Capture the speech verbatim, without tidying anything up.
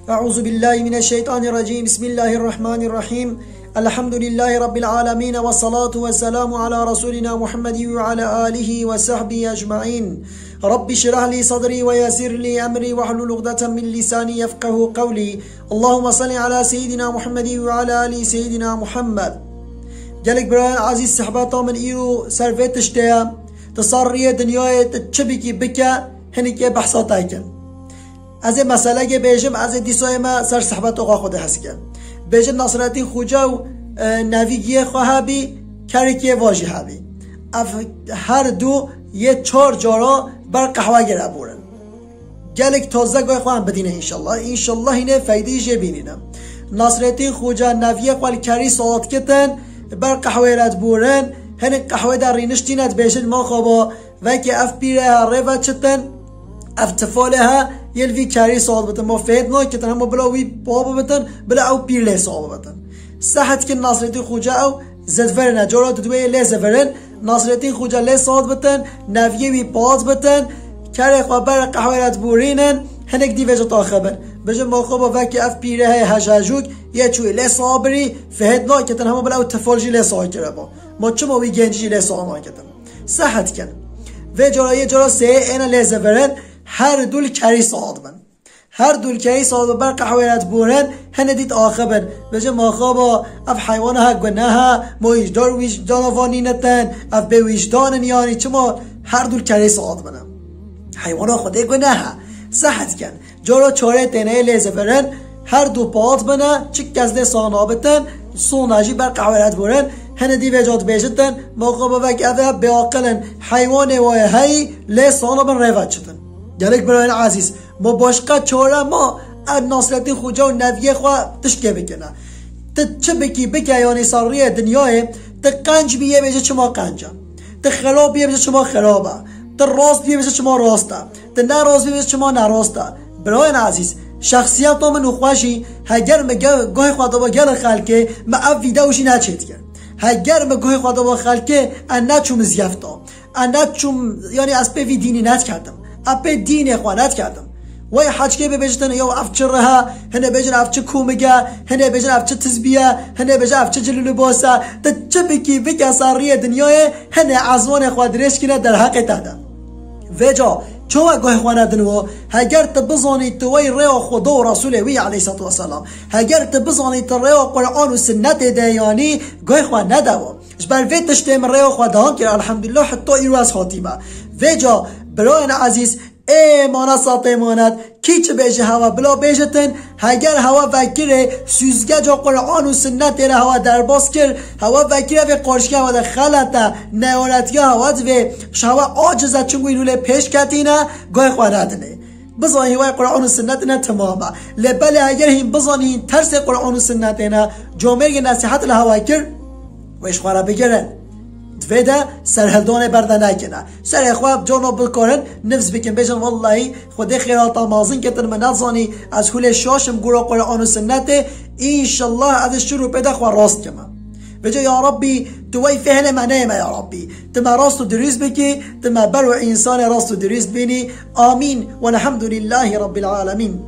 أعوذ بالله من الشيطان الرجيم. بسم الله الرحمن الرحيم. الحمد لله رب العالمين، والصلاة والسلام على رسولنا محمد وعلى آله وصحبه أجمعين. رب اشرح لي صدري ويسر لي أمري واحلل عقدة من لساني يفقه قولي. اللهم صل على سيدنا محمد وعلى آل سيدنا محمد. Gelek birayên ezîz, sehbeta min îro ser vê tiştê ye. Di ser riyê dinyayê tu çi bikî bike, hinekê behsa te kin. Ez ê meselekê bêjim, ez ê dîsa ê me ser sehbeta xwe Xwedê hez ke. Bêjin Nasretîn Xoca û, e, nevîgiyê xwe hebî, kerekê va jî hebî. Ev her du yê çar cara ber qehwegê re bûrin. Gelek taze gay xwe em bidîne înşallah. Înşallah hînê feydî jê bînîne. Nasretîn Xoca neviyê xwe li kerî salat kitin, ber qehwê re dibûrin, hinek qehwê de rîniştîne dibêjin, ma xaba, vekê ev pîre he rê ve çitin, ev tifalê he, yê li vî kerî salat bitin. Ma fêt nakitin, hema bila wî pa bibitin, bila ew pîr lê salat bitin. Sehet kin Nasretîn Xoca ew zedverine, cara tu dibê lê zeverin, Nasretîn Xoca lê salat bitin, neviyê wî palat bitin, kerê xwe ber qehwê re dibûrînin, hinek dî vêca taxe bin. Bijin ma xwe ba vekê ev pîrê heye hejhejûk, yê çûyê lê sabirî, fihêt nakitin, hema bila ew tifal jî lê sa kiriba. Ma çima wî gencî jî lê sa nakitin? Sehet kin. Vê cara yê cara sê êne lê zeverin, her du li kerî salat bin. Her du li kerî salat bin, ber qehwê re dibûrin, hene dît axibin. Bêje, ma xaba, ev heywana ha guneh e, ma wîjdar wîjdana van nînetin, ev bê wîjdan in, yanî çima her du li kerî salat bin? Heywana Xwedê guneh e. Sehet kin. Cara çarê têne yê lê zeverin, her du palat bine, çi kes lê sa nabitin, sona jî ber qehwê re dibûrin, hene dî vêca dibêjitin, ma xaba vek ev e bêaqil in, heywanê wa ye heyî, lê sa nabin rê ve çitin. Gelek birayên ezîz, Ma başqa çare ma, ev Nasretîn Xoca û neviyê xwe tişkê bikine. Tu çi bikî bike, yanî ser riyê dinyayê, tu qenc bî yê bêje çima qenc e. Tu xerab bî yê bêje çima xerab e. Tu rast bî yê bêje çima rast e. Tu ne rast bî yê bêje çima ne rast e. Birayên ezîz, şexsiyeta min û xwe jî, heger min ge-, guhê xwe daba gelê xelkê, min ev vîdeo jî neçêdikir. Heger min guhê xwe daba xelkê, ez neçûm ziyefta. Ez neçûm, yanî ez pê vî dînî nediketim. Ez pê dînê xwe nediketim. Wey heçkê bibêjitin, ya ev çi rih e, hine bêjin ev çi komik e, hine bêjin ev çi tizbî ye, hine bêjin ev çi cil û libas e. Tu çi bikî bike ser riyê dinyayê, hine ezmanê xwe dirêj kine derheqê te de. Vêca, çawa guhê xwe nedin wa? Heger tu bizanî tu wey rêya Xweda û Resûlê wî aleyhissalatu vesselam. Heger tu bizanî tu rêya Quran û sinnetê de yanî, guhê xwe nede wa. Ji ber vê tiştê min rêya xwe devam kir, elhamdulillah, heta îro ez hatîme. Vêca, birayên ezîz, êmanet sa pêmanet, kî çi bêje hewa bila bêjitin, heger hewa vekirê, süzgeca Quran û sinnetê re hewa derbas kir, hewa vekirê vê qarşiya hewa de xelet e, neyoretiya hewa divê, ji hewa aciz e, çingû îro lê pêş ketîne, guhê xwe nedinê. Bizanî hîwayê Quran û sinnetê ne temam e. Lê belê heger hîn bizanî hîn tersê Quran û sinnetê ne, comêrgê nesîhet li hewa kir, wê ji xwe re bigirin. Divê de serhildanê berde nekine. Serê xwe cana bikarin, nifs bikin, bêjin, wellahî, Xwedê xêrata mezin ketin, min nezanî, ez hûlê şaş im gora Quran û sinnetê, înşallah ez ê şir û pê de xwe rast kime. Vêca ya Rabbî, tu wey fêhne me neyme ya Rabbî. Tu me rast û dirîst bikî, tu me ber û însanê rast û dirîst bînî. Amîn. Welhamdulillahî Rabbil alemîn.